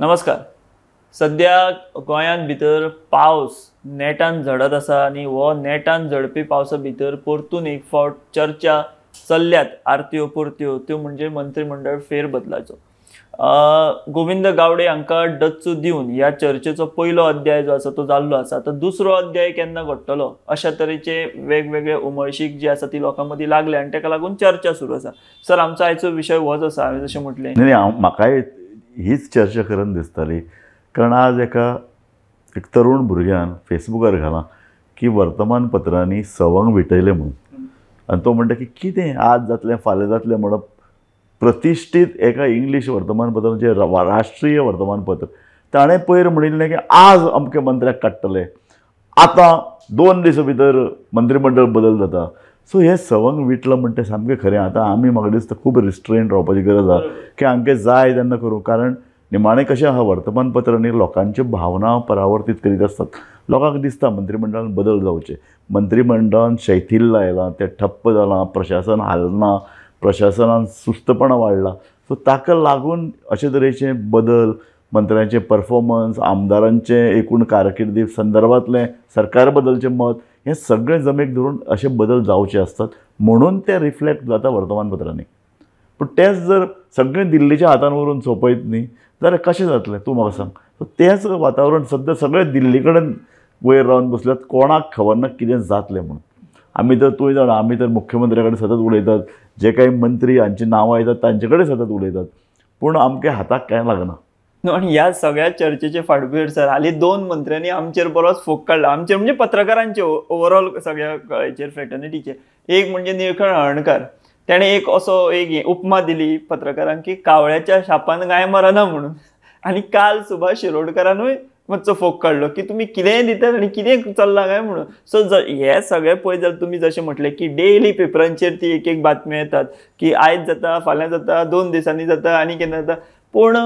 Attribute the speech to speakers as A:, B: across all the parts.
A: नमस्कार. सद्या गोंयांत भितर पावस नेटान झडत आसा आनी हो नेटान झडपी पावसा भितर परतून एक फावट चर्चा चल्ल्यात आरत्यो परत्यो, त्यो म्हणजे मंत्रीमंडळ फेरबदलाचो. गोविंद गावडे हांकां डच्चू दिवन ह्या चर्चेचो पयलो अध्याय जो आसा तो जाल्लो आसा. आतां दुसरो अध्याय केन्ना घडटलो अशा तरेचे वेगवेगळे उमळशीक जी आसा ती लोकां मदीं लागल्या आनी ताका लागून चर्चा सुरू आसा. सर, आमचो आयचो विशय होच आसा. हांवें जशें म्हटलें,
B: नाही, हांव म्हाकाय हीच चर्चा करून दिसताली, कारण आज एका एक तरुण भुरग्यान फेसबुकार घालां की वर्तमानपत्रांनी सवंग विटयलें म्हणून, आनी तो म्हणटा की कितें आज जातलें फाल्यां जातलें म्हणप प्रतिश्ठीत एका इंग्लीश वर्तमानपत्राचें राष्ट्रीय वर्तमानपत्र ताणें पयर म्हणिल्लें की आज अमके मंत्र्याक काडटले, आतां 2 दिसां भितर मंत्रीमंडळ बदल जाता. सो हें सवंग विटलां म्हणटा तें सामकें खरें. आतां आमी म्हाका दिसता खूब रिस्ट्रेन रावपाची गरज आसा की आमकां जाय तेन्ना करूं, कारण निमाणें कशें आसा वर्तमानपत्र न्ही लोकांच्यो भावना परावर्तीत करीत आसतात. लोकांक दिसता मंत्रीमंडळान बदल जावचे, मंत्रीमंडळान शैथिल्य आयलां, तें ठप्प जालां, प्रशासन हालना, प्रशासनान सुस्तपणां वाडलां. सो ताका लागून अशे तरेचे बदल, मंत्र्यांचे परफॉर्मन्स, आमदारांचे एकूण कारकिर्दी संदर्भांतलें सरकार बदलचें मत, हें सगळें जमेक धरून अशे बदल जावचे आसतात म्हणून ते रिफ्लेक्ट जाता वर्तमानपत्रांनी. पूण तेंच जर सगळें दिल्लीच्या हातान व्हरून सोंपयत न्ही जाल्यार कशें जातलें तूं म्हाका सांग. सो तेंच वातावरण सद्या सगळें दिल्ली कडेन वयर रावन बसल्यात, कोणाक खबर ना कितें जातलें म्हणून. आमी तर तूंय जाणा, आमी तर मुख्यमंत्र्या कडेन सतत उलयतात, जे काही मंत्री हांची नांवां येतात तांचे कडेन सतत उलयतात, पूण आमच्या हाताक कांय लागना.
A: आनी ह्या सगळ्या चर्चेचे फाटभुंयेर सर हालीं 2 मंत्र्यांनी आमचेर बरोच फोग काडला, आमचेर म्हणजे पत्रकारांचे ओवरऑल सगळ्या हेचेर फ्रेटर्निटीचेर. एक म्हणजे निळकंठ हळर्णकार, ताणें एक असो एक उपमा दिली पत्रकारांक की कावळ्याच्या शापान गाय मरना म्हणून. आनी काल सुभाष शिरोडकारानूय मातसो फोग काडलो की तुमी कितेंय दितात आनी कितें चल्लां काय म्हणून. सो हे सगळें पळयत जाल्यार तुमी जशें म्हटलें की डेली पेपरांचेर ती एक एक बातमी येतात की आयज जाता, फाल्यां जाता, 2 दिसांनी जाता आनी केन्ना जाता. पूण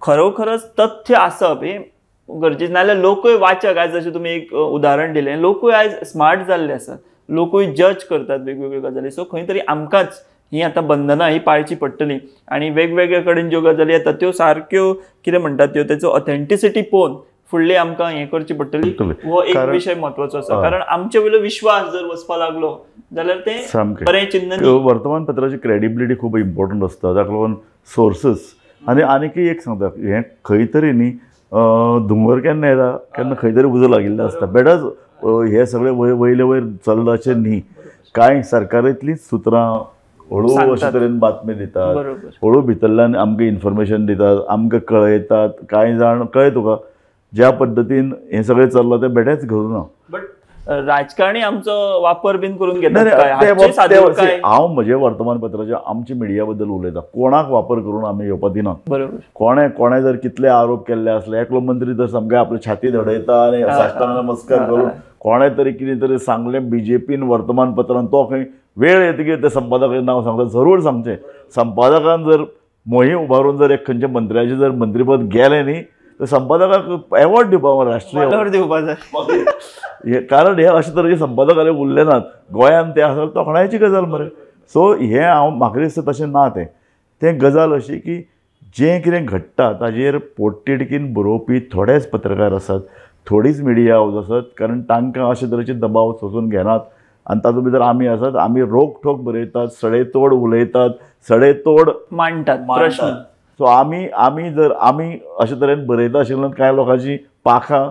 A: खरोखरच तथ्य आसप हें गरजेचें, नाजाल्यार लोकूय वाचक आयज जशें तुमी एक उदाहरण दिलें, लोकूय आयज स्मार्ट जाल्ले आसात, लोकूय जज करतात वेगवेगळ्यो गजाली. सो खंय तरी आमकांच ही आतां बंधनां ही पाळची पडटली आनी वेगवेगळे कडेन ज्यो गजाली येतात त्यो सारक्यो कितें म्हणटात त्यो तेचो ऑथेंटिसिटी पळोवन फुडले आमकां हें करची पडटली. हो एक विशय म्हत्वाचो आसा, कारण आमचे वयलो विश्वास जर वचपा लागलो जाल्यार तें बरें चिन्न.
B: वर्तमानपत्राची क्रेडिबिलिटी खूब इम्पॉर्टंट आसता, ताका लागून सोर्सीस. आनी आनीकय एक सांगता, हें खंय तरी न्ही धुंवर केन्ना येता केन्ना खंय तरी उजो लागिल्लो आसता, बेटाच हे सगळे वयले वयर चल्लां अशें न्ही. कांय सरकारांतलींच सुत्रां हळू अशे तरेन बातमी दितात, हळू भितरल्यान आमकां इन्फॉर्मेशन दितात, आमकां कळयतात. कांय जाण कळ्ळें तुका ज्या पद्दतीन हें सगळें चल्लां तें बेठेंच घडूना.
A: बट राजकारणी आमचो वापर बीन करून घेतात.
B: हांव म्हजे वर्तमानपत्राच्या आमच्या मिडिया बद्दल उलयता, कोणाक वापर करून आमी येवपा दिना.
A: बरोबर,
B: कोणे कोणे जर कितले आरोप केल्ले आसले, एकलो मंत्री तर सामके आपली छाती धडयता आनी साष्टांग नमस्कार करून कोणे तरी कितें तरी सांगलें बीजेपीन वर्तमानपत्रान, तो खंय वेळ येतकीर ते संपादकाचें नांव सांगता. जरूर सांगचें, संपादकान जर मोहीम उबारून जर एक खंयच्या मंत्र्याचें जर मंत्रीपद गेलें न्ही तर संपादकाक एवॉर्ड दिवपा, राष्ट्रीय
A: अवॉर्ड दिवपा जाय.
B: कारण हे अशे तरेचे संपादक हालीं उरले नात गोंयांत, ते आसा तोखणायेची गजाल मरे. सो हें हांव म्हाका दिसता तशें ना, तें तें गजाल अशी की जें कितें घडटा ताजेर पोटतिडकीन बरोवपी थोडेच पत्रकार आसात, थोडीच मिडिया हावज आसात, कारण तांकां अशे तरेचे दबाव सोंसून घेनात. आनी तातूंत भितर आमी आसात, आमी रोखठोक बरयतात, सडेतोड उलयतात, सडेतोड
A: मांडटात प्रश्न.
B: सो आमी आमी जर आमी अशे तरेन बरयता आशिल्ल्यान कांय लोकांची पाखां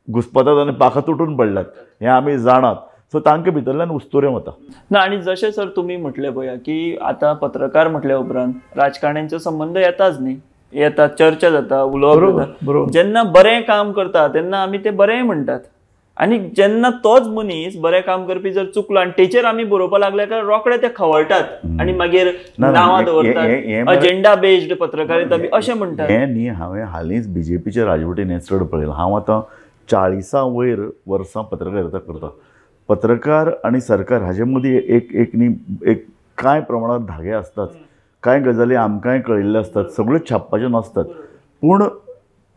B: घुसपतात आनी पाखां तुटून पडल्यात हें आमी जाणात. सो तांकां भितरल्यान उस्तुरें वता
A: ना. आनी जशें सर तुमी म्हटलें पळया की आतां पत्रकार म्हटल्या उपरांत राजकारण्यांचो संबंद येताच न्ही, येता, चर्चा जाता, उलोवप जाता. जेन्ना बरें काम करता तेन्ना आमी तें बरें म्हणटात, आनी जेन्ना तोच मनीस बरें काम करपी जर चुकलो आनी तेचेर आमी बरोवपाक लागले काय रोखडे ते खवळटात आनी मागीर नांवां दवरतात, अजेंडा बेस्ड पत्रकारिता बी अशें म्हणटात.
B: हें न्ही हांवें हालींच बीजेपीच्या राजवटीन हें चड पळयलां. हांव आतां 40 वयर वर्सां पत्रकारिता करता. पत्रकार आनी सरकार हाजे मदीं एक एक न्ही एक कांय प्रमाणांत धागे आसतात, कांय गजाली आमकांय कळिल्ल्यो आसतात, सगळ्योच छापपाच्यो नासतात. पूण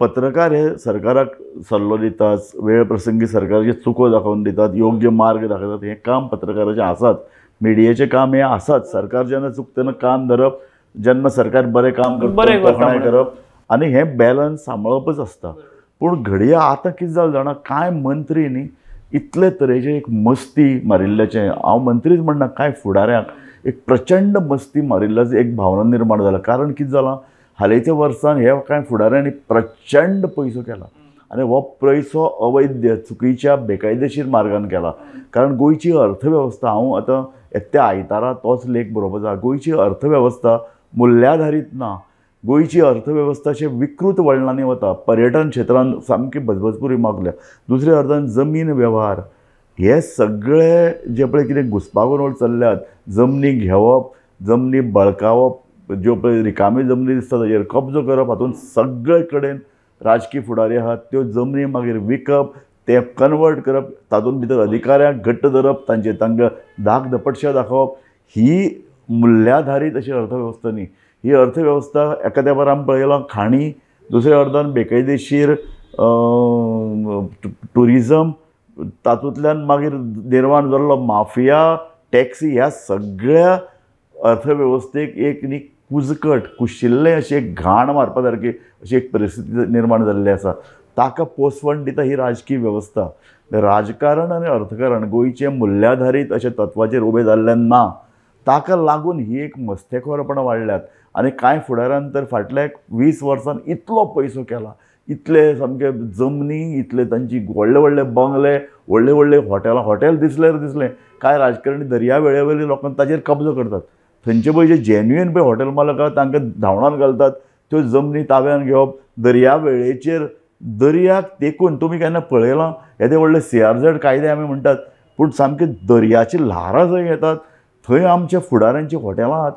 B: पत्रकार हे सरकाराक सल्लो दितात, वेळ प्रसंगी सरकाराच्यो चुको दाखोवन दितात, योग्य मार्ग दाखयतात. हें काम पत्रकाराचें आसाच, मिडियाचें काम हें आसाच. सरकार जेन्ना चुकता तेन्ना कान धरप, जेन्ना सरकार बरें काम करता तोखणाय करप आनी हें बॅलन्स सांबाळपच आसता. पूण घडये आतां कितें जालें जाणा, कांय मंत्री न्ही इतले तरेचे एक मस्ती मारिल्ल्याचें, हांव मंत्रीच म्हणना, कांय फुडाऱ्यांक एक प्रचंड मस्ती मारिल्ल्याची एक भावना निर्माण जाला. कारण कितें जालां, हालींच्या वर्सान हे कांय फुडाऱ्यांनी प्रचंड पयसो केला आनी हो पयसो अवैध, चुकीच्या, बेकायदेशीर मार्गान केला. कारण गोंयची अर्थवेवस्था, हांव आतां येत्या आयतारा तोच लेख बरोवपाचो आसा, गोंयची अर्थवेवस्था मुल्याधारीत ना. गोंयची अर्थवेवस्था अशें विकृत वळणांनी वता. पर्यटन क्षेत्रान सामकी बजबजपुरी मागल्या, दुसऱ्या अर्थान जमीन वेव्हार हे सगळे जे पळय कितें घुसपागोंदळ चल्ल्यात, जमनी घेवप, जमनी बळकावप, ज्यो पळय रिकामी जमनी दिसता ताजेर कब्जो करप, हातूंत सगळे कडेन राजकी फुडारी आहात. त्यो जमनी मागीर विकप, ते कन्वर्ट करप, तातूंत भितर अधिकाऱ्यांक घट्ट धरप, तांचे तांकां धाक धपटशा दाखोवप, ही मुल्याधारीत अशी अर्थवेवस्था न्ही. ही अर्थवेवस्था एका तेंपार आमी पळयलां खाणी, दुसऱ्या अर्थान बेकायदेशीर ट्युरिजम, तातूंतल्यान मागीर निर्माण जाल्लो माफिया, टॅक्सी, ह्या सगळ्या अर्थवेवस्थेक एक न्ही कुजकट, कुशिल्लें अशें एक घाण मारपा सारकी अशी एक परिस्थिती निर्माण जाल्ली आसा. ताका पोसवण दिता ही राजकीय वेवस्था. राजकारण आनी अर्थकारण गोंयचें मुल्याधारीत अशें तत्वाचेर उबें जाल्लें ना. ताका लागून ही एक मस्तेखोरपणां वाडल्यात. आनी कांय फुडाऱ्यान तर फाटल्या 20 वर्सान इतलो पयसो केला, इतले सामके जमनी, इतले तांची व्हडले व्हडले बंगले, व्हडले व्हडले हॉटेलां, हॉटेल दिसल्यार दिसलें कांय राजकारणी दर्या वेळेवयले लोकांक ताजेर कब्जो करतात. थंयचे पळय जे जेन्युइन पळय हॉटेल मालक आहा तांकां धांवडावन घालतात, त्यो जमनी ताब्यान घेवप, दर्या वेळेचेर दर्याक तेकून तुमी केन्ना पळयलां येदे व्हडले CRZ कायदे आमी म्हणटात, पूण सामके दर्याची ल्हारां जंय येतात थंय आमच्या फुडाऱ्यांची हॉटेलां आहात.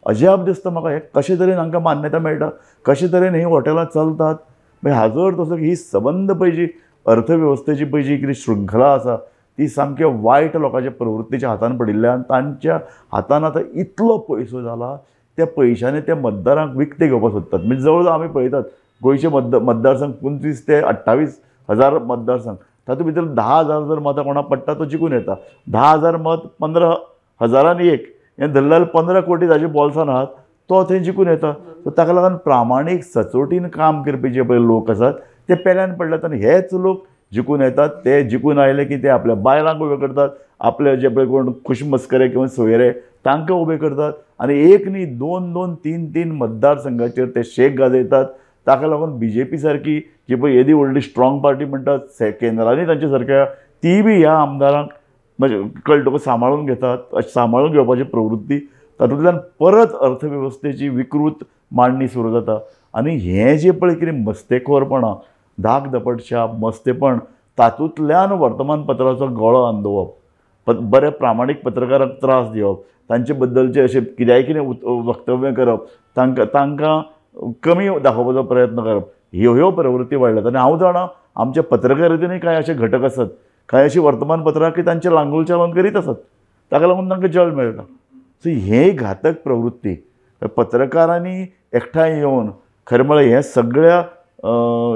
B: अजाप दिसता म्हाका, हें कशे तरेन हांकां मान्यता मेळटा, कशे तरेन हीं हॉटेलां चलतात. मागीर हाजो अर्थ असो की ही सबंद पळय जी अर्थवेवस्थेची पळय जी कितें शृंखला आसा ती सामक्या वायट लोकांच्या प्रवृत्तीच्या हातान पडिल्ल्यान तांच्या हातान आतां इतलो पयसो जाला, त्या पयशांनी त्या मतदारांक विकते घेवपाक सोदतात. म्हणजे जवळ जवळ आमी पळयतात गोंयचे मतदारसंघ 25 ते 28 हजार मतदारसंघ, तातूंत भितर 10,000 जर मतां कोणाक पडटा तो जिखून येता. 10,000 मत 15,000 एक हें धरलें जाल्यार 15 कोटी ताजे बोल्सान आहात, तो थंय जिखून येता. सो ताका लागून प्रामाणीक सचोटीन काम करपी जे पळय लोक आसात ते पेल्यान पडल्यात आनी हेच लोक जिखून येतात. ते जिखून आयले की ते आपल्या बायलांक उबे करतात, आपले जे पळय कोण खुशमस्करे किंवा सोयरे तांकां उबे करतात आनी एक न्ही 2 2 3 3 मतदारसंघाचेर ते शेक गाजयतात. ताका लागून BJP सारकी जी पळय येदी व्हडली स्ट्रॉंग पार्टी म्हणटात केंद्रांनी तांच्या सारक्या, ती बी ह्या आमदारांक म्हणजे कळटकच सांबाळून घेतात. अशें सांबाळून घेवपाची प्रवृत्ती, तातूंतल्यान परत अर्थवेवस्थेची विकृत मांडणी सुरू जाता. आनी हें जें पळय कितें मस्तेखोरपणां, धाक धपटशाप, मस्तेपण, तातूंतल्यान वर्तमानपत्राचो गळो अंदोवप, बऱ्या प्रामाणीक पत्रकारांक त्रास दिवप, तांचे बद्दलचे अशें कित्याय कितें वक्तव्य करप, तांकां कमी दाखोवपाचो प्रयत्न करप, ह्यो ह्यो प्रवृत्ती वाडल्यात. आनी हांव जाणा आमच्या पत्रकारितेनूय कांय अशे घटक आसात, कांय अशीं वर्तमानपत्रां की तांचें लांगोल चालन करीत आसात, ताका लागून तांकां जळ मेळटा. सो हें घातक प्रवृत्ती पत्रकारांनी एकठांय येवन खरें म्हळ्यार हें सगळ्या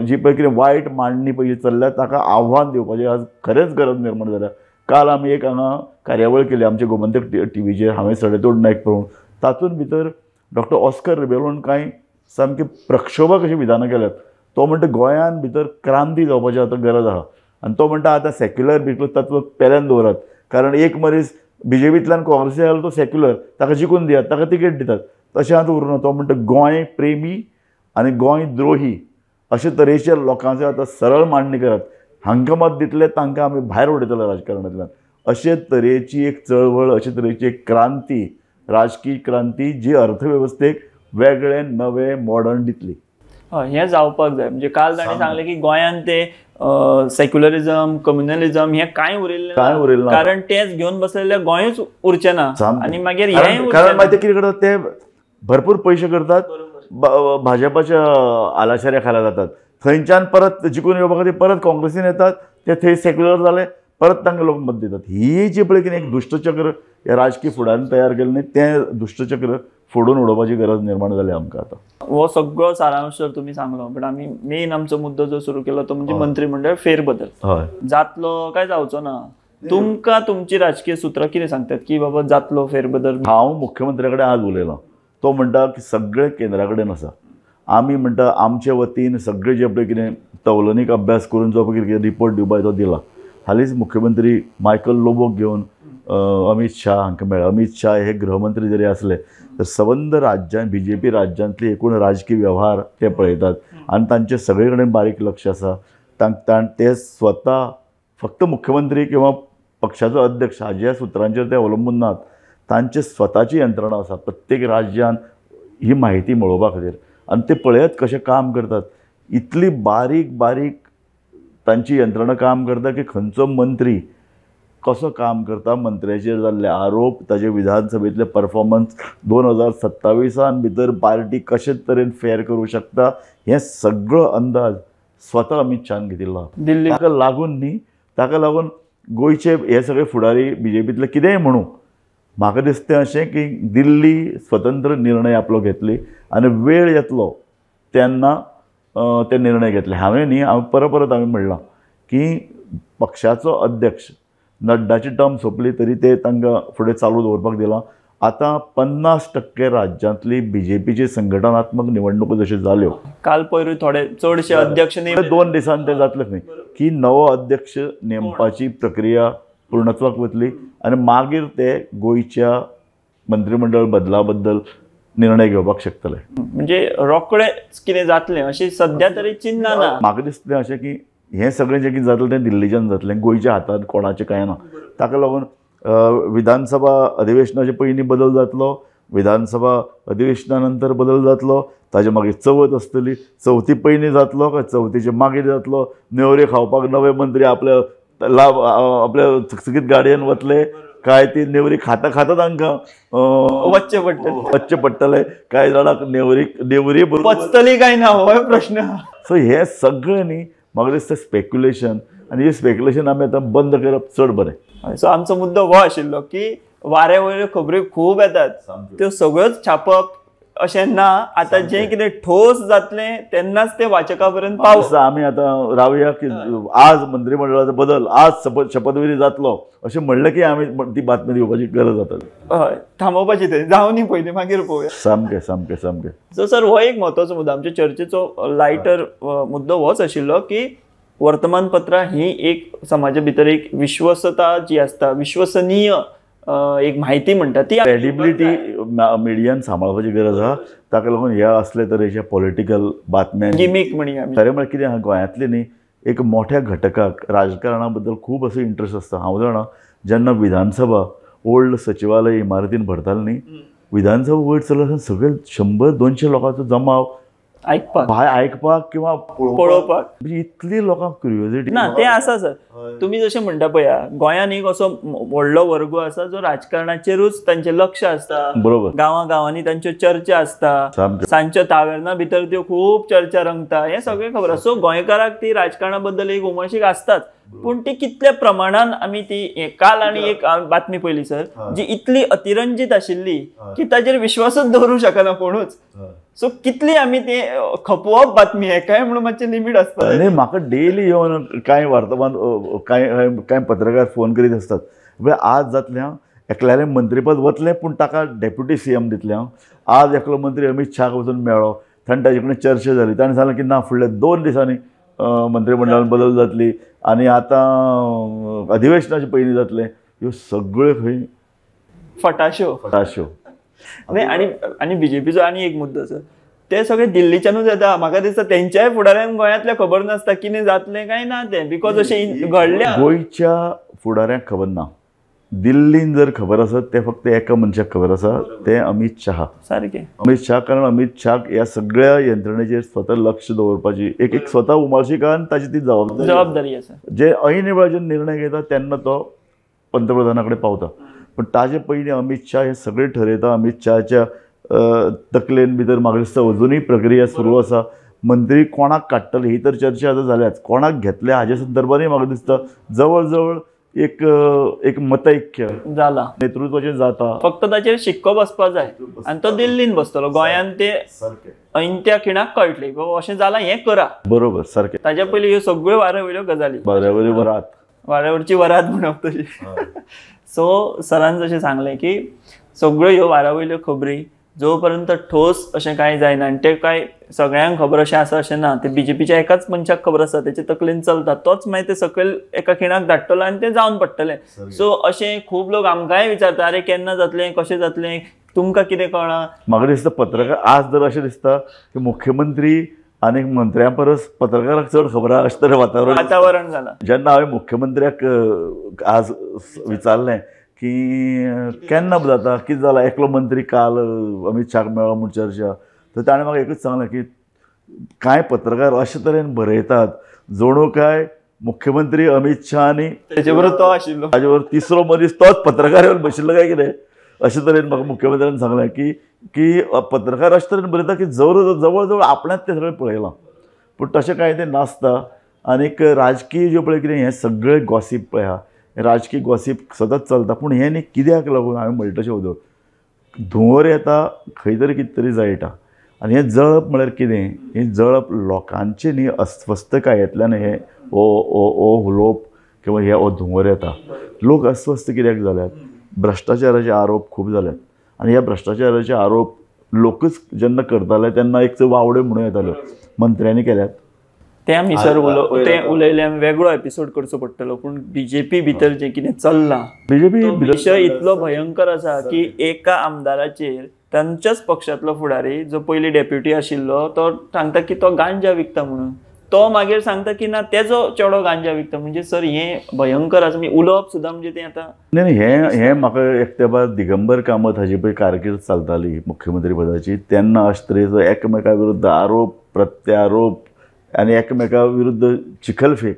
B: जी पळय कितें वायट मांडणी पळय चल्ल्या ताका आव्हान दिवपाची आज खरेंच गरज निर्माण जाल्या. काल आमी एक हांगा कार्यावळ केली आमच्या गोमंतक टीव्हीचेर, हांवें सडेतोड नायक पळोवन, तातूंत भितर डॉक्टर ऑस्कर रिबेलोन कांय सामकी प्रक्षोभक अशीं विधानां केल्यात. तो म्हणटा गोंयान भितर क्रांती जावपाची आतां गरज आहा आनी तो म्हणटा आतां सेक्युलर बिक्युलर तत्व पेल्यान दवरात, कारण एक मनीस BJPंतल्यान काँग्रेसी आयलो तो सेक्युलर, ताका जिखून दियात, ताका तिकेट दितात, तशें आतां उरूना. तो म्हणटा गोंय प्रेमी आनी गोंय द्रोही अशे तरेचे लोकांचे आतां सरळ मांडणी करात, हांकां मत दितले तांकां आमी भायर उडयतले राजकारणांतल्यान. अशे तरेची एक चळवळ, अशे तरेची एक क्रांती, राजकीय क्रांती जी अर्थवेवस्थेक वेगळे नवे मॉडर्न दितली.
A: हय, हें जावपाक जाय. म्हणजे काल ताणें सांगलें की गोंयांत ते सेक्युलरिजम, कम्युनलिजम हें कांय उरिल्लें
B: कांय उरिल्लें ना,
A: कारण तेच घेवन बसलेले गोंयूच उरचें ना. आनी मागीर
B: कारण मागीर ते कितें करतात, ते भरपूर पयशे करतात, भाजपाच्या आलाशाऱ्या खाला जातात, थंयच्यान परत जिखून येवपा खातीर परत काँग्रेसीन येतात, ते थंय सेक्युलर जाले, परत तांकां लोक मत दितात. ही जी पळय कितें एक दुश्टचक्र ह्या राजकीय फुडाऱ्यांनी तयार केलें न्ही, तें दुश्टचक्र फोडून उडोवपाची गरज निर्माण जाली आमकां आतां.
A: हो सगळो सारांश जर तुमी सांगलो, बट आमी मेन आमचो मुद्दो जो सुरू केलो तो म्हणजे मंत्रीमंडळ फेरबदल.
B: हय,
A: जातलो काय जावचो ना, तुमकां तुमची राजकीय सुत्रां कितें सांगतात की बाबा जातलो फेरबदल?
B: हांव मुख्यमंत्र्या कडेन आज उलयलां, तो म्हणटा की सगळें केंद्रा कडेन आसा आमी म्हणटा आमचे वतीन सगळे जे पळय कितें तवलनीक अभ्यास करून जो पळय कितें रिपोर्ट दिवपाक तो दिला. हालींच मुख्यमंत्री मायकल लोबोक घेवन अमीत शाह हांकां मेळ्ळे. अमीत शाह हे गृहमंत्री जरी आसले तर सबंद राज्यान बी जे पी राज्यांतली एकूण राजकीय व्यवहार ते पळयतात आनी तांचे सगळे कडेन बारीक लक्ष आसा. ते स्वता फक्त मुख्यमंत्री किंवा पक्षाचो अध्यक्ष हाज्या सुत्रांचेर ते अवलंबून नात, तांचे स्वताची यंत्रणा आसा प्रत्येक राज्यान ही म्हायती मेळोवपा खातीर आनी ते पळयात कशें काम करतात. इतली बारीक बारीक तांची यंत्रणा काम करता की खंयचो मंत्री कसो काम करता, मंत्र्याचेर जाल्ले आरोप, ताजे विधानसभेंतले परफॉर्मन्स, 2027 भितर पार्टी कशे तरेन फेर करूं शकता, हें सगळो अंदाज स्वता अमीत शाहान घेतिल्लो.
A: दिल्ली
B: ताका लागून न्ही, ताका लागून गोंयचे हे सगळे फुडारी बीजेपींतले कितेंय म्हणूं, म्हाका दिसता अशें की दिल्ली स्वतंत्र निर्णय आपलो घेतली आनी वेळ येतलो तेन्ना ते निर्णय घेतले. हांवें न्ही, हांव परत परत हांवें म्हणलां की पक्षाचो अध्यक्ष नड्डाची टर्म सोंपली तरी ते तांकां फुडें चालू दवरपाक दिलां. आतां 50% राज्यांतली बीजेपीची संघटनात्मक निवडणुको जश्यो जाल्यो
A: काल पयरूय थोडे चडशे अध्यक्ष
B: 2 दिसांनी ते जातले खंय की नवो अध्यक्ष नेमपाची प्रक्रिया पूर्णत्वाक वतली आनी मागीर ते गोंयच्या मंत्रिमंडळ बदला बद्दल निर्णय घेवपाक शकतले.
A: म्हणजे रोखडेच कितें जातलें अशी सद्या तरी चिन्ह ना.
B: म्हाका दिसता अशें की हें सगळें जें कितें जातलें तें दिल्लीच्यान जातलें, गोंयच्या हातान कोणाचें कांय ना. ताका लागून विधानसभा अधिवेशनाचे पयलीं बदल जातलो, विधानसभा अधिवेशना नंतर बदल जातलो, ताजे मागीर चवथ आसतली, चवथी पयलीं जातलो काय चवथीचे मागीर जातलो, नेवरे खावपाक नवे मंत्री आपल्या लाभ आपल्या चकचकीत गाडयेन वतले काय ती नेवरी खाता खाता तांकां
A: वच्चें पडटलें,
B: वच्चें पडटलें, कांय जाणांक नेवरी नेवरी
A: पचतली काय ना होय प्रश्न.
B: सो हें सगळें न्ही म्हाका दिसता स्पेक्युलेशन, आनी हें स्पेक्युलेशन आमी आतां बंद करप चड बरें.
A: सो आमचो मुद्दो हो आशिल्लो की वाऱ्या वयल्यो खबरी खूब येतात, त्यो सगळ्योच छापप अशें ना. आतां जें कितें ठोस जातलें तेन्नाच तें वाचका पर्यंत पावता.
B: आमी आतां रावया की आज मंत्रिमंडळाचो बदल, आज शपथविधी जातलो अशें म्हणलें की आमी ती बातमी दिवपाची गरज जाता.
A: हय, थांबोवपाची थंय जावनी पयलीं, मागीर पळोवया.
B: सामकें सामकें सामकें.
A: सो सर हो एक म्हत्वाचो मुद्दो, आमच्या चर्चेचो लायटर मुद्दो होच आशिल्लो की वर्तमानपत्रां ही एक समाजा भितर एक विश्वसता जी आसता, विश्वसनीय एक म्हायती म्हणटा ती
B: क्रेडिबिलिटी मिडियान सांबाळपाची गरज आसा. ताका लागून ह्या असले तरेच्या पॉलिटिकल बातम्यांनी
A: गिमीक म्हणया.
B: खरें म्हळ्यार कितें आसा, गोंयांतली न्ही एक मोठ्या घटकाक राजकारणा बद्दल खूब असो इंट्रस्ट आसता. हांव जाणा जेन्ना विधानसभा ओल्ड सचिवालय इमारतीन भरताले न्ही, विधानसभा वयर चलत सगळे 100-200 लोकांचो जमाव
A: आयकपाक,
B: भायर आयकपाक किंवा
A: पळोवपाक,
B: म्हणजे इतली लोकांक क्युरियोसिटी
A: ना. तें आसा सर, तुमी जशें म्हणटा पळया गोंयांत एक असो व्हडलो वर्ग आसा जो राजकारणाचेरूच तांचें लक्ष आसता.
B: बरोबर,
A: गांवां गांवांनी तांच्यो चर्चा आसता, सांजच्या तावेर्ना भितर त्यो खूब चर्चा रंगता, हें सगळें खबर आसा. सो गोंयकाराक ती राजकारणा बद्दल एक उमळशीक आसताच, पूण ती कितल्या प्रमाणान आमी ती काल आनी एक बातमी पळयली सर जी इतली अतिरंजीत आशिल्ली की ताचेर विश्वासूच दवरूंक शकना कोणूच. सो कितली आमी ते खपोवप बातमी हेकाय म्हणून मातशें लिमीट आसता.
B: न्ही, म्हाका डेली येवन कांय वर्तमान कांय कांय पत्रकार फोन करीत आसतात, म्हळ्यार आज जातलें हांव एकल्यालें मंत्रीपद वतलें पूण ताका डेप्युटी सीएम दितलें हांव. आज एकलो मंत्री अमीत शाहाक वचून मेळ्ळो, ताणें ताजे कडेन चर्चा जाली, ताणें सांगलें की ना फुडल्या 2 दिसांनी मंत्रिमंडळान बदल जातली आनी आतां अधिवेशनाचे पयलीं जातलें. ह्यो सगळ्यो खंय
A: फटाश्यो
B: फटाश्यो.
A: न्ही, आनी आनी बीजेपीचो आनी एक मुद्दो सर, ते सगळे दिल्लीच्यानूच येता. म्हाका दिसता तेंच्याय फुडाऱ्यांक गोंयांतलें खबर नासता कितें जातलें काय ना तें, because अशें घडलें.
B: गोंयच्या फुडाऱ्यांक खबर ना, दिल्लीन जर खबर आसत तें फक्त एका मनशाक खबर आसा, तें अमीत शाह.
A: सारकें,
B: अमीत शाह, कारण अमीत शाह ह्या सगळ्या यंत्रणेचेर स्वता लक्ष दवरपाची एक एक स्वता उमळशीक आनी ताची ती जबाबदारी
A: जबाबदारी आसा.
B: जे ऐन वेळाचेर निर्णय घेता तेन्ना तो पंतप्रधाना कडेन पावता, पूण ताजे पयलीं अमीत शाह हे सगळें ठरयता. अमीत शहाच्या तकलेन भितर म्हाका दिसता अजुनूय प्रक्रिया सुरू आसा. मंत्री कोणाक काडटले ही तर चर्चा आतां जाल्याच, कोणाक घेतले हाजे संदर्भानूय म्हाका दिसता जवळ जवळ एक एक मतैक्य
A: जाला,
B: नेतृत्वाचें जाता.
A: फक्त ताचेर शिक्को बसपाक जाय आनी तो दिल्लीन बसतलो, गोंयांत ते ऐन त्या खिणाक कळटलें बाबा अशें जालां हें करा.
B: बरोबर, सारकें.
A: ताच्या पयलीं ह्यो सगळ्यो वाऱ्या वयल्यो गजाली,
B: वाऱ्या वयली वरात,
A: वाऱ्यावरची वरात म्हणप तशी. सो सरान जशें सांगलें की सगळ्यो ह्यो वाऱ्या वयल्यो खबरी जो पर्यंत ठोस अशें कांय जायना आनी तें कांय सगळ्यांक खबर अशें आसा अशें ना, ते बीजेपीच्या एकाच मनशाक खबर आसा, तेचे तकलेन चलता, तोच मागीर ते सकयल एका खिणाक धाडटलो आनी तें जावन पडटलें. सो अशें खूब लोक आमकांय विचारता, अरे केन्ना जातलें, कशें जातलें, तुमकां कितें कळ्ळां?
B: म्हाका दिसता पत्रकार आज जर अशें दिसता की मुख्यमंत्री आनी मंत्र्यां परस पत्रकाराक चड खबर आसा अशें तरेन
A: वातावरण जालां.
B: जेन्ना हांवें मुख्यमंत्र्याक आज विचारलें की केन्ना जाता, कितें जालां, एकलो मंत्री काल अमीत शाहाक मेळ्ळो म्हूण चर्चा, तर ताणें म्हाका एकूच सांगलें की कांय पत्रकार अशे तरेन बरयतात जणू काय मुख्यमंत्री अमीत शाह आनी
A: तेजे बरोबर तो आशिल्लो,
B: ताजे बरोबर तिसरो मनीस तोच पत्रकार येवन बशिल्लो काय कितें, अशे तरेन म्हाका मुख्यमंत्र्यान सांगलें की की पत्रकार अशे तरेन बरयता की जवळ जवळ जवळ आपणाच तें सगळें पळयलां, पूण तशें कांय तें नासता. आनीक राजकीय ज्यो पळय कितें हें सगळें गॉसीप पळय आहा, राजकीय गॉसीप सतत चलता, पूण हें न्ही कित्याक लागून हांवें म्हणटा तशें उदक धुंवर येता खंय तरी कितें तरी जळटा. आनी हें जळप म्हळ्यार कितें, हें जळप लोकांचें न्ही अस्वस्थकायेंतल्यान हें हो हो उलोवप किंवा हे हो धुंवर येता. लोक अस्वस्थ कित्याक जाल्यात, भ्रश्टाचाराचे आरोप खूब जाल्यात आनी ह्या भ्रश्टाचाराचे आरोप लोकच जेन्ना करताले तेन्ना एक वावड्यो म्हणून येताल्यो मंत्र्यांनी केल्यात,
A: ते आमी सर ते उलयले, आमी वेगळो एपिसोड करचो पडटलो. पूण बीजेपी भितर जें कितें चल्लां,
B: बीजेपी
A: विशय इतलो भयंकर आसा की एका आमदाराचेर तांच्याच पक्षांतलो फुडारी जो पयलीं डेप्युटी आशिल्लो तो सांगता की तो गांजा विकता म्हणून, तो मागीर सांगता की ना तेजो चेडो गांजा विकता. म्हणजे सर हें भयंकर आसा, म्हणजे उलोवप सुद्दां म्हणजे तें आतां
B: न्ही. हें हें म्हाका एक तेंपार दिगंबर कामत हाजी पळय कारकीर्द चलताली मुख्यमंत्री पदाची, तेन्ना अशे तरेचो एकमेका विरुद्ध आरोप प्रत्यारोप आनी एकमेका विरुद्ध चिखलफेक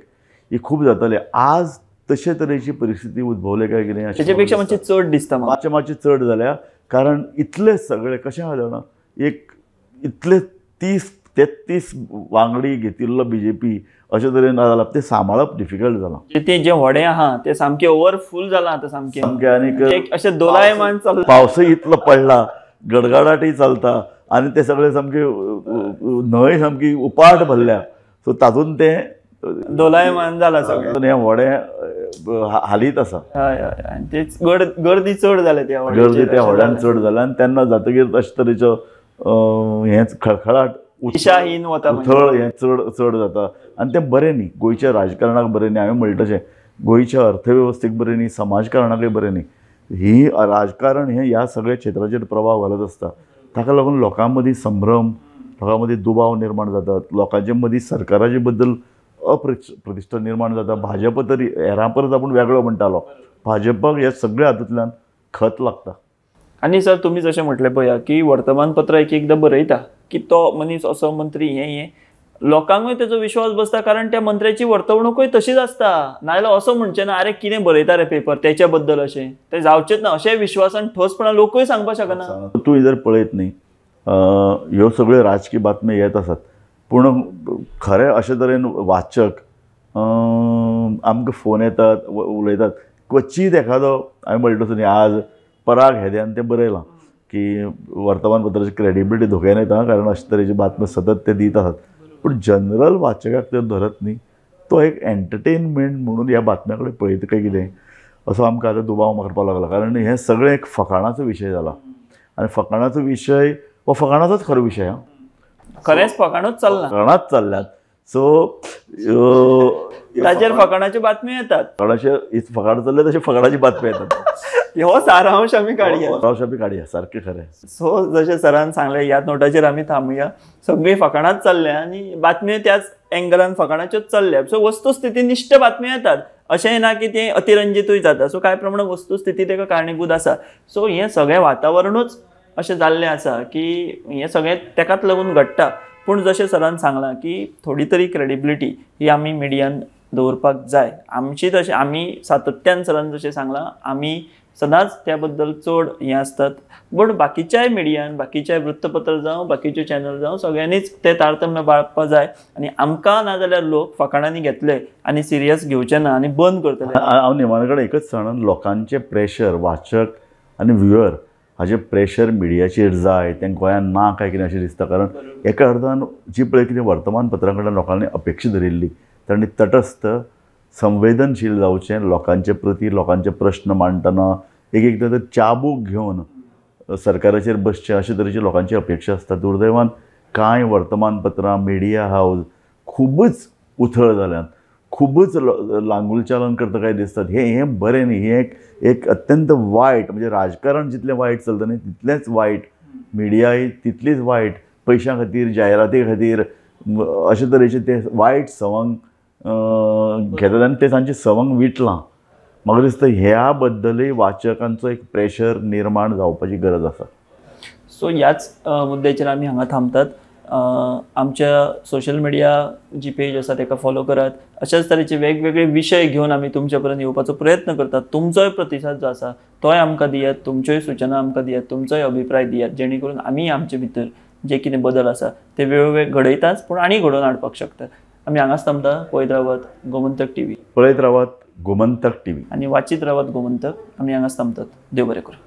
B: ही खूब जाताली. आज तशे तरेची परिस्थिती उद्भवली काय कितें
A: तेजे पेक्षा मातशी चड दिसता,
B: मातशें मातशें चड जाल्या. कारण इतले सगळे कशें आहा जाणा, एक इतले 30-33 वांगडी घेतिल्लो बीजेपी अशे तरेन जाला, तें सांबाळप डिफिकल्ट जालां.
A: तें जें व्हडें आहा तें सामकें ओवरफूल जालां आतां, सामकें
B: सामकें. आनीक
A: अशें दोलायमान चल्लां,
B: पावसूय इतलो पडला, गडगडाटय चलता आनी ते सगळे सामके न्हंय सामकी उपाट भरल्या, सो तातूंत तें
A: दोलायमान जालां सगळें,
B: हें व्हडें हालींच आसा.
A: हय हय, आनी तेच गर्दी चड जाल्या त्या
B: गर्दी त्या व्हड्यान चड जाल्या आनी तेन्ना जातकीर अशे तरेचो हें खळखळाट
A: दिशाहीन वता,
B: उथळ हें चड चड जाता आनी तें बरें न्ही, गोंयच्या राजकारणाक बरें न्ही. हांवें म्हणलें तशें गोंयच्या अर्थवेवस्थेक बरें न्ही, समाजकारणाकय बरें न्ही. ही राजकारण हें ह्या सगळ्या क्षेत्राचेर प्रभाव घालत आसता, ताका लागून लोकां मदीं संभ्रम, लोकां मदीं दुबाव निर्माण जातात, लोकांचे मदीं सरकाराचे बद्दल अप्रतिश्ठा निर्माण जाता. भाजप तरी हेरां परस आपूण वेगळो म्हणटालो, भाजपाक ह्या सगळ्या हातूंतल्यान खत लागता.
A: आनी सर तुमी जशें म्हटलें पळया की वर्तमानपत्र एक एकदां बरयता की तो मनीस असो मंत्री हें हें, लोकांकूय तेजो विश्वास बसता कारण त्या मंत्र्याची वर्तवणुकूय तशीच आसता. नाजाल्यार असो म्हणचें ना अरे कितें बरयता रे पेपर तेच्या बद्दल, अशें तें जावचेंच ना, अशें विश्वासान ठोसपणान लोकूय सांगपाक शकना.
B: तूं जर पळयत न्ही ह्यो सगळ्यो राजकीय बातम्यो येत आसात, पूण खरें अशे तरेन वाचक आमकां फोन येतात, उलयतात. क्वचीत एखादो हांवें म्हणलें तसो न्ही, आज पराग हेद्यान तें बरयलां की वर्तमानपत्राची क्रेडिबिलिटी धोक्यान येता कारण अशे तरेची बातम्यो सतत ते दीत आसात, पूण जनरल वाचकाक तर धरत न्ही, तो एक एंटरटेनमेंट म्हणून ह्या बातम्या कडेन पळयता काय कितें असो आमकां आतां दुबाव मारपाक लागला. कारण हें सगळें एक फकाणाचो विशय जाला आनी फकाणाचो विशय हो फकाणाचोच खरो विशय आं,
A: खरेंच फकाणूच चल्लां,
B: फकाणाच चल्ल्यात. सो
A: ताचेर फकाणाच्यो बातम्यो येतात,
B: फकाणाचे फकाण चल्ले तशें फकाणाची बातम्यो येतात.
A: हो सारांश आमी काडया,
B: सारांश आमी काडया, सारकें खरें.
A: सो जशें सरान सांगलें ह्या नोटाचेर आमी थांबुया. सगळीं फकाणाच चल्ल्या आनी बातम्यो त्याच एंगलान फकाणाच्योच चल्ल्या. सो वस्तुस्थितीनिश्ठ बातम्यो येतात, अशेंय ना की तें अतिरंजितूय जाता. सो कांय प्रमाणात वस्तुस्थिती ताका कारणीभूत आसा. सो हें सगळें वातावरणूच अशें जाल्लें आसा की हें सगळें तेकाच लागून घडटा. पूण जशें सरान सांगलां की थोडी तरी क्रेडिबिलिटी ही आमी मिडियान दवरपाक जाय. आमची तशें आमी सातत्यान सरान जशें सांगलां आमी सदांच त्या बद्दल चड हें आसतात, बट बाकीच्याय मिडियान, बाकीच्याय वृत्तपत्र जावं, बाकीच्यो चॅनल जावं, सगळ्यांनीच ते तारतम्य बाळगपाक जाय. आनी आमकां नाजाल्यार लोक फकाणांनी घेतले आनी सिरियस घेवचे ना आनी बंद करतले.
B: हांव निमाणे कडेन एकच सांगन, लोकांचें प्रेशर, वाचक आनी व्ह्युअर हाजें प्रेशर मिडियाचेर जाय, तें गोंयांत ना काय कितें अशें दिसता. कारण एका अर्थान जी पळय कितें वर्तमानपत्रां कडल्यान लोकांनी अपेक्षा धरिल्ली, तांणी तटस्थ संवेदनशील जावचें, लोकांचे प्रती लोकांचे प्रश्न मांडटना एक एकदां तर चाबूक घेवन सरकाराचेर बसचें अशे तरेची लोकांची अपेक्षा आसता. दुर्दैवान कांय वर्तमानपत्रां, मिडिया हावज खुबूच उथळ जाल्यात, खुबूच लांगुलचालन करता काय दिसतात. हें बरें न्ही, हें एक अत्यंत वायट, म्हणजे राजकारण जितलें वायट चलता न्ही तितलेंच वायट मिडियाय तितलीच वायट, पयशां खातीर, जायराती खातीर अशे तरेचे ते वायट सवंग घेतात आनी ते तांचें सवंग विटलां. म्हाका दिसता ह्या बद्दलय वाचकांचो एक प्रेशर निर्माण जावपाची गरज आसा.
A: सो ह्याच मुद्द्याचेर आमी हांगा थांबतात. आमच्या सोशल मिडिया जी पेज आसा ताका फॉलो करात. अशाच तरेचे वेगवेगळे विशय घेवन आमी तुमच्या पर्यंत येवपाचो प्रयत्न करतात. तुमचोय प्रतिसाद जो आसा तोय आमकां दियात, तुमच्योय सुचना आमकां दियात, तुमचोय अभिप्राय दियात, जेणे करून आमी आमचे भितर जे कितें बदल आसा ते वेळोवेळ घडयताच पूण आनी घडोवन हाडपाक शकतात. आमी हांगाच थांबता. पळयत रावात गोमंतक टीव्ही,
B: पळयत रावात गोमंतक टीव्ही
A: आनी वाचीत रावात गोमंतक. आमी हांगाच थांबतात. देव बरें करूं.